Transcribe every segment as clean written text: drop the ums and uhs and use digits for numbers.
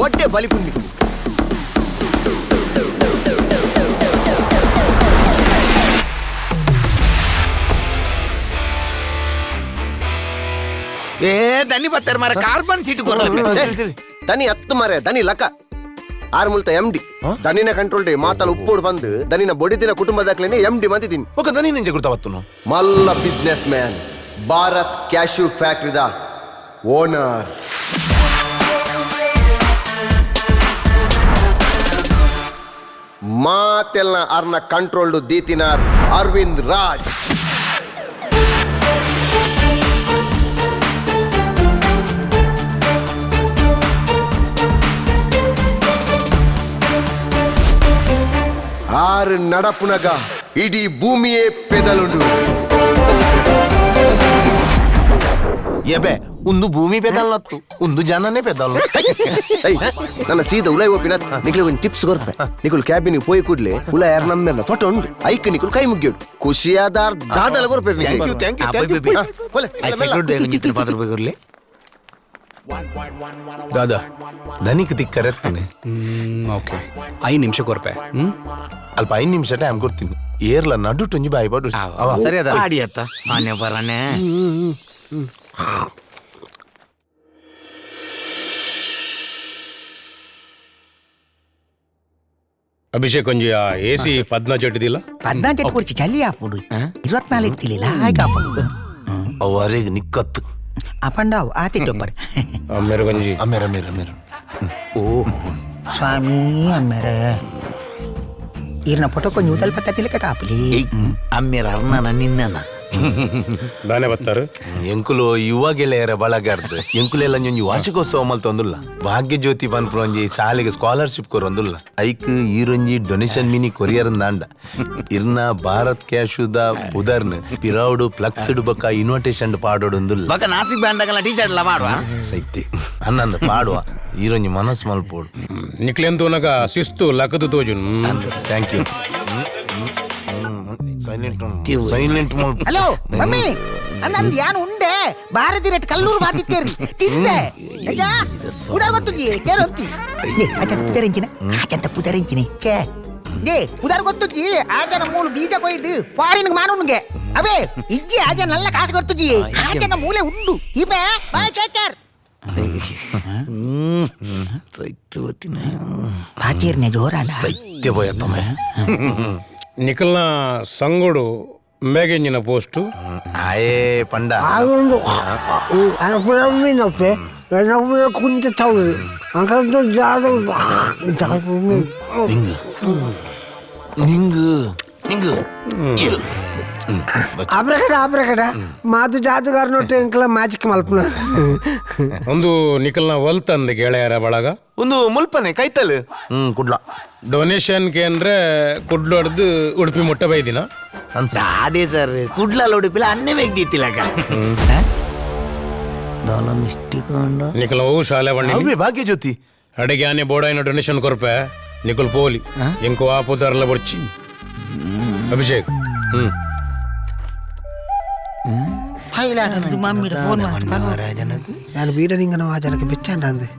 ಒಡ್ಡೆ ಬಲಿಪುಂಡಿ ಏ ದನಿ ಬರ್ತಾರೆ ಮಾರ ಕಾರ್ಬನ್ ಸೀಟ್ ದನಿ ಹತ್ತು ಮಾರೆ ದನಿ ಲಕ ಆರ್ ಮುಲ್ತ ಎಂ ಡಿ ದನಿನ ಕಂಟ್ರೋಲ್ ಡಿ ಮಾತಲ್ಲ ಉಪ್ಪೋಡು ಬಂದು ದನಿನ ಬೊಡಿದಿನ ಕುಟುಂಬದಾಕ್ಲೇನೆ ಎಂ ಡಿ ಮಂದಿದ್ದೀನಿ. ఒక ದನಿ ನಿಂಜೆ ಗುರ್ತಾವತ್ತುನು. ಮಲ್ಲ ಬಿಸ್ನೆಸ್ ಮ್ಯಾನ್, ಭಾರತ್ ಕ್ಯಾಶ್ಯೂ ಫ್ಯಾಕ್ಟ್ರಿದ ಓನರ್. ಮಾತೆಲ್ಲ ಅರ್ನ ಕಂಟ್ರೋಲ್ಡು ದೀತಿನಾರ್ ಅರವಿಂದ್ ರಾಜ್. ಆರು ನಡಪುನಗ ಇಡೀ ಭೂಮಿಯೇ ಪೆದಲುಂಡು. ಎಬೆ ಒಂದು ಭೂಮಿ ಪೆದಲ್ನತ್ತು ಒಂದು ಜನನೇ ಪೆದಲ್. ನನ್ನ ಸೀದಾ ಉಲಾಯ್ ಓಪಿನ ನಿಕ್ಲೆ ಒಂದು ಟಿಪ್ಸ್ ಕೊರ್ಪೆ. ನಿಕುಲ್ ಕ್ಯಾಬಿನ್ ಪೋಯಿ ಕೂಡ್ಲೆ ಉಲ ಯಾರ ನಮ್ಮೆರ್ನ ಫೋಟೋ ಉಂಡು ಐಕ್ ನಿಕುಲ್ ಕೈ ಮುಗಿಯೋಡು ಖುಷಿಯಾದಾರ್ ದಾದಲ ಕೊರ್ಪೆ. Thank you thank you thank you. ಪಾತ್ರ ದಾದಾ ದನಿಕ್ ತಿಕ್ಕರೆತ್ತಾನೆ. ಓಕೆ 5 ನಿಮಿಷ ಕೊರ್ಪೆ. ಅಲ್ಪ 5 ನಿಮಿಷ ಟೈಮ್ ಕೊಡ್ತೀನಿ. ಏರ್ಲ ನಡು ಟುಂಜಿ ಬಾಯಿ ಬಾಡು. ಸರಿ ಅದ ಆಡಿಯತ್ತ ಆನೆ ಬರನೆ. ಅಭಿಷೇಕ್ ಒಂಜಿ ಎ ಸಿ ಪದ್ನ ಜಟ್ಟಿದಿಲ್ಲ. ಪದ್ನ ಜಟ್ಟಿ ಕೊಡ್ಚಿ ಚಳಿ ಆಪುಂಡು 24 ಇಡ್ತಿಲಿಲ್ಲ ಹಾಗೆ ಆಪುಂಡು. ಅವು ಅರೆಗ್ ನಿಕ್ಕತ್ತು ಅಪಂಡಾವು ಆತಿಟ್ಟೊಬ್ಬರು. ಅಮ್ಮೇರು ಗಂಜಿ ಅಮ್ಮೇರ ಅಮ್ಮೇರ ಅಮ್ಮೇರ. ಓ ಸ್ವಾಮಿ ಅಮ್ಮೇರ ಈರ್ನ ಫೋಟೋ ಕೊಂಚ ಉದಲ್ಪ ತತ್ತಿಲಕ ಕಾಪಲಿ. ಅಮ್ಮೇರ ಅರ್ಣನ ನಿನ್ನನ ದಾನೆ ಬತ್ತಾರು ಎಂಕುಲು ಯುವ ಗೆಳೆಯರ ಬಳಗಾರ್ದು ಎಂಕುಲೆಲ್ಲ ಒಂಜಿ ವಾರ್ಷಿಕೋತ್ಸವ ಮಲ್ತೊಂದುಲ್ಲ. ಭಾಗ್ಯಜ್ಯೋತಿ ಪನ್ಪುನ ಒಂಜಿ ಶಾಲೆಗೆ ಸ್ಕಾಲರ್ಶಿಪ್ ಕೊರೊಂದುಲ್ಲ. ಐಕ್ ಈರೊಂಜಿ ಡೊನೇಷನ್ ಮಿನಿ ಕೊರಿಯರ್ ದಾಂಡ ಇರ್ನ ಭಾರತ್ ಕ್ಯಾಶುದ ಪುದರ್ನ್ ಪಿರೌಡು ಫ್ಲಕ್ಸ್ಡ್ ಬೊಕ್ಕ ಇನ್ವಿಟೇಷನ್ ಪಾಡೋಡುಂದುಲ್ಲ. ಬೊಕ್ಕ ನಾಸಿಕ್ ಬ್ಯಾಂಡಗಲ್ಲ ಟೀ ಶರ್ಟ್ ಎಲ್ಲ ಮಾಡುವ ಸೈತಿ ಅನ್ನಂದ ಪಾಡುವ ಈರೊಂಜಿ ಮನಸ್ಸು ಮಲ್ಪೋಡು. ನಿಕ್ಲೆಂತೂನಗ ಶಿಸ್ತು ಲಕದು ತೋಜುನ್. Thank you. Silent hello mummy ಅಂದ್ ಯಾನು ಉಂಡೆ ಭಾರತಿ ರೇಟ್ ಕಲ್ಲೂರು ಬಾತಿತ್ತೇರಿ ತಿಂದೆ ಉದಾರ್ ಗೊತ್ತುಜಿ ಕೇರೊಂತಿ ಏ ಅಚಂತ ಪುದರಿಂಚಿನ ಅಚಂತ ಪುದರಿಂಚಿನಿ ಕೇ they ಉದಾರ್ ಗೊತ್ತುಜಿ ಆಜನ ಮೂಲು ಬೀಜ ಕೊಯ್ದು ಫಾರಿನ್ ಮಾನುನ್ಗೆ ಅವೇ ಇಜ್ಜಿ ಆಜ ನಲ್ಲ ಕಾಸು ಗೊತ್ತುಜಿ ಆಜನ ಮೂಲೆ ಉಂಡು ಇಬೆ ಬಾಯ್ ಟೇಕರ್ ಬಾತೀರ್ನೆ ಜೋರಾನ ಸೈತ್ಯ ಪೋಯತ್ತಮ್ಮ. ನಿಖಲ್ನ ಸಂಗೋಡು ಮೇಗೆಂಜಿನ ಪೋಸ್ಟು ಆಯೇ ಪಂಡ ನಿಂಗು ನಿಂಗು ನಿಂಗು ಆಬ್ರಕಡ ಆಬ್ರಕಡ ಮಾತು ಜಾತಗಾರನೊಟ್ಟು ಎಂಕಲ ಮ್ಯಾಜಿಕ್ ಮಲ್ಪನ. ಒಂದು ನಿಖಲ್ನ ವಲ್ತಂದ ಗೆಳೆಯರ ಬಳಗ ಒಂದು ಮುಲ್ಪನೆ ಕೈತಲ್ ಕುಡ್ಲ ಡೊನೇಷನ್ ಅಂದ್ರೆ ಕುಡ್ಲು ಹೊಡೆದು ಉಡುಪಿ ಮುಟ್ಟ ಬೈದಿನ. ಅದೇ ಸರ್ ಕುಡ್ಲ ಉಡುಪಿಲ ಅನ್ನೇ ಬೇಗ್ದಿತ್ತಿಲ್ಲಕ ನಿಖಲ್ ಅವು ಶಾಲೆ ಬಣ್ಣಿ ಭಾಗ್ಯಜ್ಯೋತಿ ಅಡಿಗೆ ಆನೆ ಬೋಡಾಯಿನ ಡೊನೇಷನ್ ಕೊರ್ಪೆ ನಿಖಲ್ ಪೋಲಿ ಎಂಕು ಆ ಪುದಾರ್ಲ ಬೊರ್ಚಿ ಅಭಿಷೇಕ್. ನಾನು ಬೀಡನಿಂಗನ ಆ ಜನಕ್ಕೆ ಬೆಚ್ಚಾಂಡ ಅಂದೆ.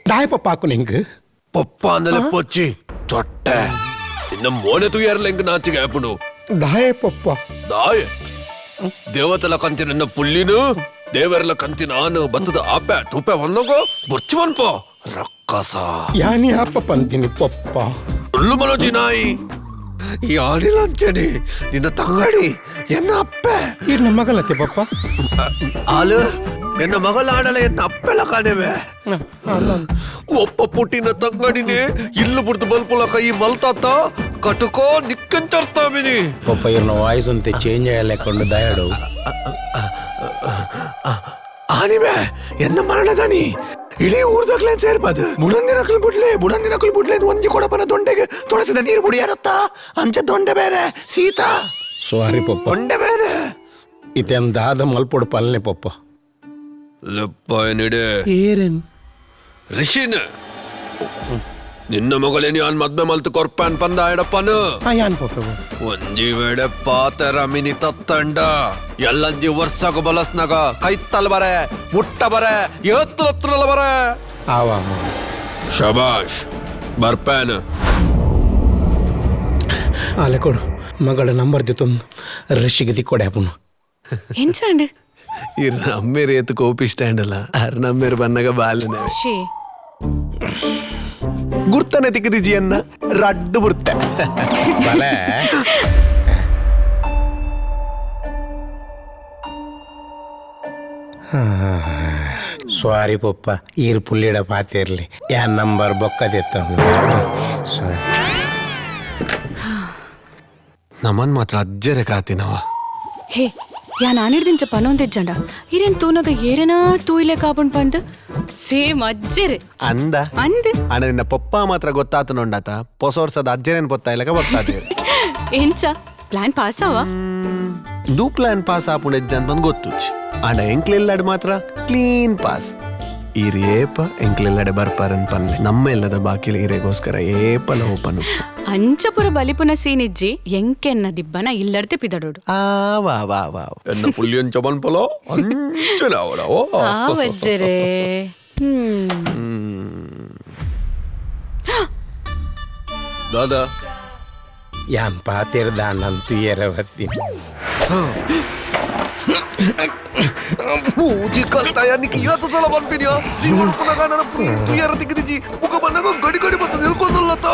ದಾಯಪಪ್ಪ ಹಾಕು ನಿಂಗೆ ಪಪ್ಪ ಅಂದಲೆ ಪೊಚ್ಚಿ ಚೊಟ್ಟೆ ಇನ್ನ ಮೋನೆ ತುಯ್ಯಾರಲ್ಲ ಎಂಕ್ ನಾಚಿಗೆ ಆಪುಂಡು ದಾಯ ಪಪ್ಪ ದಾಯ ದೇವತಲ ಕಂತಿ ನನ್ನ ಪುಳ್ಳಿನು ದೇವರೆಲ್ಲ ಕಂತಿನ ಆನು ಬತ್ತದ ಅಬ್ಬೆ ತುಪ್ಪೆ ಒಂದೋಗೋ ಬುರ್ಚಿ ಮನ್ಪೋ ರಕ್ಕಸ ಯಾನಿ ಅಪ್ಪ ಪಂತೀನಿ ಪಪ್ಪ ಉಳ್ಳು ಮನೋಜಿ ನಾಯಿ ಯಾರಿಲ್ಲ ಅಂತೇಳಿ ನಿನ್ನ ತಂಗಡಿ ಎನ್ನ ಅಪ್ಪೆ ಇರ್ನ ಮಗಳತ್ತೆ ಪಪ್ಪ ಆಲು ಎನ್ನ ಮಗಳ ಆಡಲ ಎನ್ನ ಅಪ್ಪೆಲ್ಲ ಕಾಣೆವೆ ಒಪ್ಪ ಪುಟ್ಟಿನ ತಂಗಡಿನೇ ಇಲ್ಲು ಬುಡ್ದು ಬಲ್ಪುಲ ಕೈ ಮಲ್ತಾತ ಕಟುಕೋ ನಿಕ್ಕಂಚರ್ತಾಮಿನಿ ಪಪ್ಪ ಇರ್ನ ವಾಯ್ಸ್ ಅಂತೆ ಚೇಂಜ್ ಅಯ್ಯಲೆಕ್ಕೊಂಡು ದಯಾಡು ಆನಿವೆ ಎನ್ನ ಮರಣದಾನಿ ಇಡೀ ಊರ್ದಾಗ್ಲೇನ್ ಸೇರ್ಪದು ಬುಡಂದಿನಕ್ಲು ಬುಡ್ಲೆ ಬುಡಂದಿನಕ್ಲು ಬುಡ್ಲೆ ಒಂಜಿ ಕೊಡಪನ ದೊಂಡೆಗೆ ತುಳಸಿದ ನೀರು ಬುಡಿಯಾರತ್ತ ಅಂಚೆ ದೊಂಡೆ ಬೇರೆ ಸೀತಾ ಸಾರಿ ಪಪ್ಪ ದೊಂಡೆ ಬೇರೆ ಇತೆನ್ ದಾದ ಮಲ್ಪೊಡು ಪಲ್ನೆ ಪಪ್ಪ ಲೆಪ್ಪಾಯನಿಡೆ ಏರೇನ್ ರಿಷಿನ ನಿನ್ನ ಮಗಳೇನಿ ಅನ್ ಮದ್ವೆ ಮಲ್ತು ಕೊರ್ಪಾನ್ ಪಂದ ಆಯಡಪ್ಪನು ಯಾನ್ ಪಪ್ಪ ಒಂಜಿ ವೇಳೆ ಪಾತರ ಮಿನಿ ತತ್ತಂಡ ಎಲ್ಲಂಜಿ ವರ್ಷಗ ಬಲಸ್ನಾಗ ಕೈತ್ತಲ್ ಬರೆ ಮುಟ್ಟ ಬರೆ ಏತ್ತಲತ್ತಲ ಬರೆ ಆವ ಶಬಾಷ್ ಬರ್ಪಾನ್ ಆಲೆ ಕೊಡು ಮಗಳ ನಂಬರ್ ದಿತ್ತೊಂದು ಋಷಿಗೆ ದಿಕ್ಕೊಡೆ ಅಪ್ಪನು ಎಂಚಾಂಡ್ ಇರ್ ನಮ್ಮೇರು ಏತು ಕೋಪಿ ಸ್ಟ್ಯಾಂಡ್ ಅಲ್ಲ ಅರ್ ನಮ್ಮೇರು ಬನ್ನಗ ಬಾಲನೆ she ಗುರ್ತನೆ ತಿಕ್ಕದಿಜಿಯನ್ನ ರಡ್ಡು ಬುರ್ತೆ ಬಲೆ ಸಾರಿ ಪಪ್ಪ ಈರ್ ಪುಲ್ಲಿಡ ಪಾತಿರ್ಲಿ ಯಾ ನಂಬರ್ ಬೊಕ್ಕದೆತ್ತ ಸಾರಿ ನಮನ್ ಮಾತ್ರ ಅಜ್ಜರೆ ಕಾತಿನವ ಹೇ ಯಾ ನಾನಿಡ್ದಿಂಚ ಪನೊಂದಿಜ್ಜಂಡ ಇರೇನ್ ತೂನಗ ಏರೇನಾ ತೂಯಿಲೆ ಕಾಪುಂಡ್ ಪಂದ್ ಸೇಮ್ ಅಜ್ಜೆರೆ ಅಂದ ಅಂದ್ ಅಣ್ಣ ನಿನ್ನ ಪಪ್ಪ ಮಾತ್ರ ಗೊತ್ತಾತು ನೋಂಡಾತ ಹೊಸ ವರ್ಷದ ಅಜ್ಜರೇನ್ ಗೊತ್ತಾ ಇಲ್ಲಕ ಗೊತ್ತಾತ ಎಂಚ ಪ್ಲಾನ್ ಪಾಸ್ ಆವ ದು ಪ್ಲಾನ್ ಪಾಸ್ ಆಪುಂಡು ಎಜ್ಜ ಅಂತ ಗೊತ್ತುಚ್ ಅಣ್ಣ ಎಂಕ್ಲೆಲ್ಲಾಡ್ ಮಾತ್ರ ಕ್ಲೀನ್ ಪಾಸ್ ಈರ್ ಏಪ ಎಂಕ್ಲೆಲ್ಲಾಡೆ ಬರ್ಪಾರನ್ ಪನ್ನೆ ನಮ್ಮ ಎಲ್ಲದ ಬಾಕಿಲ್ ಈರೆಗೋಸ್ಕರ ಏಪಲ ಓಪನ್ ಅಂಚಪುರ ಬಲಿಪುನ ಸೀನ್ ಇಜ್ಜಿ ಎಂಕೆನ್ನ ದಿಬ್ಬನ ಇಲ್ಲಡ್ತೆ ಪಿದಡೋಡು ಆ ವಾ ವಾ ವಾ ಎನ್ನ ಪುಲ್ಯಂಚ ಬನ್ಪಲೋ ಅಂಚಲಾವಡವೋ ಆವಜ್ಜರೆ ದಾದಾ ಯಾನ್ ಪಾತಿರ್ದ ನಂತು ಏರವತ್ತಿ ಮೂಜಿ ಕಲ್ತಾಯ ನಿಕ್ ಇವತ್ತು ಸಲ ಬನ್ಪಿನಿಯ ಜೀವನ ಪುನಗ ನನ್ನ ಪುಲ್ಲಿ ತುಯರ ತಿಕ್ಕಿದಿಜಿ ಮುಖ ಬನ್ನಗ ಗಡಿ ಗಡಿ ಬತ್ತ ನಿಲ್ಕೊಂದಲ್ಲತ್ತ